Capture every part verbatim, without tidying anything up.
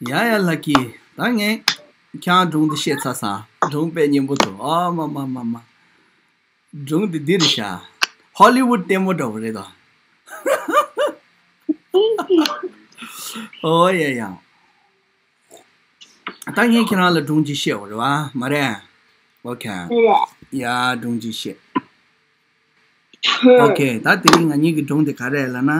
ཡ་ཡ་ལགས་ཀྱིས་ད་ངས་ཁྱེད་རང་སྒྲུང་འདི་བཤད་ཚར་སོང་། སྒྲུང་དཔེ་སྙན་པོ་འདུག་ཨ་མ་མ་མ་མ། སྒྲུང་འདི་འདི་རེད་ཤག་ཧོ་ལི་ཝུད་ལྟད་མོ་འདྲ་པོ་རེད་ད། ཨོ་ཡ་ཡ། ད་ངས་ཁྱེད་རང་ལ་སྒྲུང་ཅིག་བཤད་པ་རེད་པ། མ་རེད། ཨོ་ཁེ། རེད། ཡ་སྒྲུང་ཅིག་བཤད། ཨོ་ཁེ། ད་དེ་རིང་ང་གཉིས་ཀྱི་སྒྲུང་དེ་ག་རེ་ལབ་ན།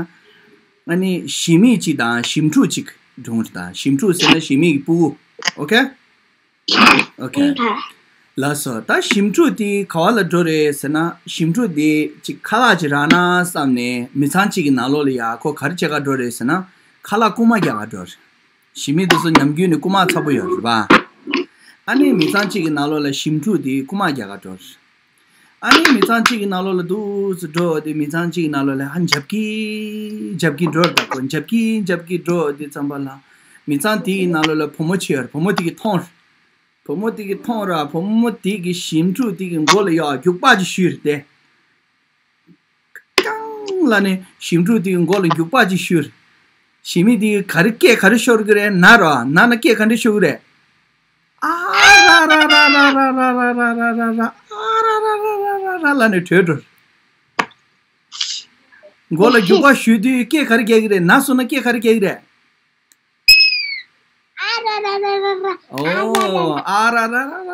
ཨ་ནི་ཞི་མི་གཅིག་དང་ཞིམ་ཕྲུག་གཅིག་སྒྲུང་རེད་ད། ཞིམ་ཕྲུག་ཟེར་ན་ཞི་མི་གི་སྤུ་གུ། ཨོ་ཁེ། ཨོ་ཁེ། ཨང་། ལགས་སོ། ད་ཞིམ་ཕྲུག་དེ་ག་བ་ལ་འགྲོ་རེད་ཟེར་ན། ཞིམ་ཕྲུག་དེ་གཅིག་ཁ་ལག་ཅིག་རག་ན་བསམ་ནས་མི་ཚང་གཅིག་གི་ནང་ལོགས་ལ་ཡ་ཁོ་ག་རེ་བྱེད་ག་འགྲོ་རེད་ཟེར་ན། ཁ་ལག་རྐུ་མ་རྒྱག་ག་འགྲོ་རེད། ཞི་མི་དེ་ཚོ་ནམ་རྒྱུན་ནས་རྐུ་མ་ཚ་པོ་ཡོད་རེད་པ། ཨ་ནི་མི་ཚང་གཅིག་གི་ནང་ལོགས་ལ་ཞིམ་ཕྲུག་དེ་རྐུ་མ་རྒྱག་ག་འགྲོ་རེད། ཨ་ནི་མི་ཚང་གཅིག་གི་ནང་ལོགས་ལ་འདུག་སེ་འགྲོ་དེ། མི་ཚང་གཅིག་གི་ནང་ལོགས་ལ་ཨ་འཇབ་ཀྱིན་འཇབ་ཀྱིན་འགྲོ་རེད་ད། ཁོ་འཇབ་ཀྱིན་འཇབ་ཀྱིན་འགྲོ་དེ་ཙམ་པ་ལ། མི་ཚང་དེའི་ནང་ལོགས་ལ་བུ་མོ་ཅིག་ཡོད་རེད། བུ་མོ་དེ་གིས་མཐོང་རེད། བུ་མོ་དེ་གིས་མཐོང་ར། བུ་མོ་དེ་གིས་ཞིམ་ཕྲུག་དེ་གི་མགོ་ལ་ཡ་རྒྱུག་པ་ཅིག་གཞུས་རེད་དེ། ཀང་ལབ་ནས་ཞིམ་ཕྲུག་དེའི་མགོ་ལ་རྒྱུག་པ་ཅིག་གཞུས། ཞི་མི་དེ་ག་རེ་སྐད་ག་རེ་ཤོར་གི་རེད། ན་ར། ན་ན་སྐད་ག་འདྲ་ཤོར་གི་རེད། ཨ་ར་ར་ལབ་ནས་བྲོས་འགྲོ། མགོ་ལ་རྒྱུག་པ་གཞུས་དུས་སྐད་ག་རེ་རྒྱག་གི་རེད། ན་སོང་ན་སྐད་ག་རེ་རྒྱག་གི་རེད། ཨོ། ཨ་ར་ར་ར་ར་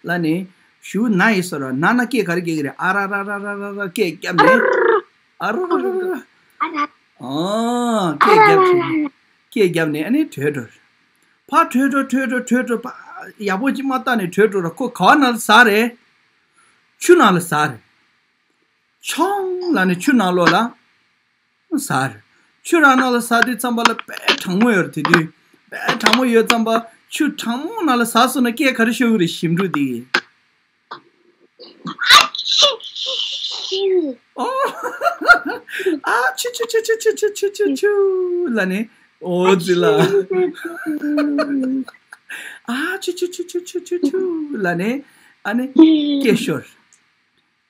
ལབ་ནས་གཞུ་ན་ཡིན་ཟེར་ར། ན་ན་སྐད་ག་རེ་རྒྱག་གི་རེད། ཨ་ར་ར་ར་ར་ར་སྐད་བརྒྱབ་ནས། ཨ་ར་ར་ར་ར། ཨོ། སྐད་བརྒྱབ་བྱས་ནས། སྐད་བརྒྱབ་ནས་ཨ་ནི་བྲོས་འགྲོ། ཕར་བྲོས་འགྲོ་བྲོས་འགྲོ་བྲོས་འགྲོ། ཕར་ཡག་པོ་ཅིག་མ་བལྟས་ནས་བྲོས་འགྲོ་ར། ཁོ་ག་བ་ནང་ལ་ཟགས་རེད། ཆུ་ནང་ལ་ཟགས་རེད། ཆོང་ལབ་ནས་ཆུ་ནང་ལོགས་ལ་ཟགས་རེད། ཆུ་རང་ནང་ལ་ཟགས་དུས་ཙམ་པ་ལ་དཔེ་གྲང་མོ་ཡོད་རེད། དེ་དུས་དཔེ་གྲང་མོ་ཡོད་ཙམ་པ་ཆུ་གྲང་མོ་ནང་ལ་ཟགས་སོང་ན་སྐད་ག་རེ་ཤོར་གི་རེད། ཞིམ་ཕྲུག་དེ་གིས། ཨ་ཆུ་ཆུ་ཆུ། ཨོ། ཨ་ཆུ་ཆུ་ཆུ་ལབ་ནས། ཨོ་ཙི་ལ། ཨ་ཆུ་ཆུ་ཆུ་ལབ་ནས། ཨ་ནི་སྐད་ཤོར།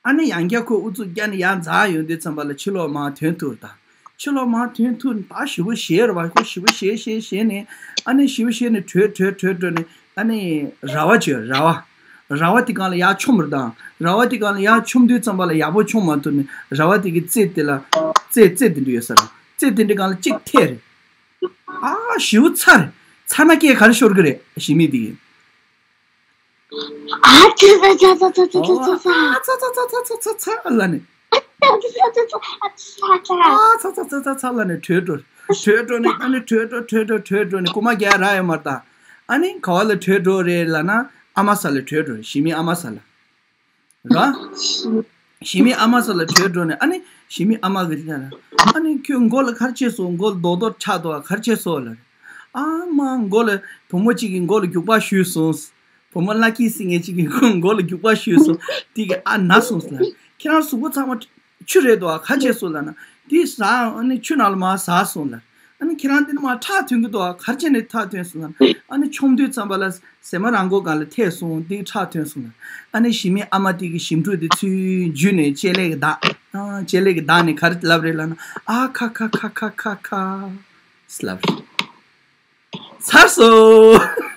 ཨ་ནི་ཡང་བསྐྱར་ཁོས་ཨུ་ཚུགས་བརྒྱབ་ནས་ཡར་འཛེགས་ཡོང་དུས་ཙམ་པ་ལ་ཕྱི་ལོགས་མར་ཐོན་ཐུབ་རེད་ད། ཕྱི་ལོགས་མར་ཐོན་ཐུབ་ནས་ད་ཞེ་པོ་ཞེད་རེད་པ། ཁོ་ཞེ་པོ་ཞེད་ཞེད་ཞེད་ནས། ཨ་ནི་ཞེ་པོ་ཞེད་ནས་བྲོས་བྲོས་བྲོས་བྲོས་ནས། ཨ་ནི་ར་བ་ཅིག་ཡོད། ར་བ། ར་བ་དེ་སྒང་ལ་ཡར་མཆོངས་པ་རེད་ད། ར་བ་དེ་སྒང་ལ་ཡར་མཆོངས་དུས་ཙམ་པ་ལ་ཡག་པོ་མཆོངས་མ་ཐུབ་ནས་ར་བ་དེ་གི་རྩེ་དེ་ལ། རྩེ་རྩེ་དེ་འདྲ་ཡོད་ས་རེད། རྩེ་དེ་འདྲ་སྒང་ལ་གཅིག་ཐེབས་རེད། ཨ་ཞེ་པོ་ཚ་རེད། ཚ་ན་སྐད་ག་རེ་ཤོར་གི་རེད། ཞི་མི་དེ་གིས། ཨ་ཚ་ཚ་ཚ་ཚ་ཚ་ཚ་ཚ། ཨ་ཚ་ཚ་ཚ་ཚ་ཚ་ཚ་ལབ་ནས། ཨ་ཚ་ཚ་ཚ་ཚ་ཚ་ལབ་ནས་བྲོས་འགྲོ། བྲོས་འགྲོ་ནས་ཨ་ནི་བྲོས་འགྲོ་བྲོས་འགྲོ་བྲོས་འགྲོ་ནས་རྐུ་མ་རྒྱག་རག་ཡོད་མ་རེད་ད། ཨ་ནི་ག་བ་ལ་བྲོས་འགྲོ་རེད་ལབ་ན། ཨ་མ་ས་ལ་བྲོས་འགྲོ་རེད། ཞི་མིའི་ཨ་མ་ས་ལ། ར། ཞི་མིའི་ཨ་མ་ས་ལ་བྲོས་འགྲོ་ནས། ཨ་ནི་ཞི་མིའི་ཨ་མ་གིས་ལབ་ན། ཨ་ནི་ཁྱོད་མགོ་ལ་ག་རེ་བྱས་སོང་། མགོ་ལ་རྡོག་རྡོག་ཆགས་འདུག་ག་རེ་བྱས་སོང་ལབ། ཨ་མ་མགོ་ལ་བུ་མོ་གཅིག་གིས་མགོ་ལ་རྒྱུག་པ་གཞུས་སོང་། བུ་མོ་ལ་ཀི་སི་ངེ་གཅིག་གིས་མགོ་ལ་རྒྱུག་པ་གཞུས་སོང་། དེ་གིས་ཨ་ན་སོང་ཟེར་ལབ། ཁྱེད་རང་གཟུགས་པོ་ཚང་མ་ཆུ་རེད་འདུག་ག་ག་རེ་བྱས་སོང་ལབ་ན། དེ་ཟགས། ཨ་ནི་ཆུ་ནང་ལ་མར་ཟགས་སོང་ལབ། ཨ་ནི་ཁྱེད་རང་འདི་ནས་མར་ཁྲག་ཐོན་གྱི་འདུག་ག་ག་རེ་བྱས་ནས་ཁྲག་ཐོན་སོང་ལབ། ཨ་ནི་མཆོང་དུས་ཙམ་པ་ལ་ཟེ་མ་རང་མགོ་སྒང་ལ་ཐེབས་སོང་། དེ་གིས་ཁྲག་ཐོན་སོང་ལབ། ཨ་ནི་ཞི་མིའི་ཨ་མ་དེ་གིས་ཞིམ་ཕྲུག་དེ་ཚུར་འཇུས་ནས་ལྕེ་ལེ་གིས་བདའ། ཨ་ལྕེ་ལེ་གིས་བདའ་ནས་ག་རེ་ལབ་རེད་ལབ་ན། ཨ་ཁ་ཁ་ཁ་ཁ་ཁ་ཁ་ལབ་རེད། ཚར་སོང་།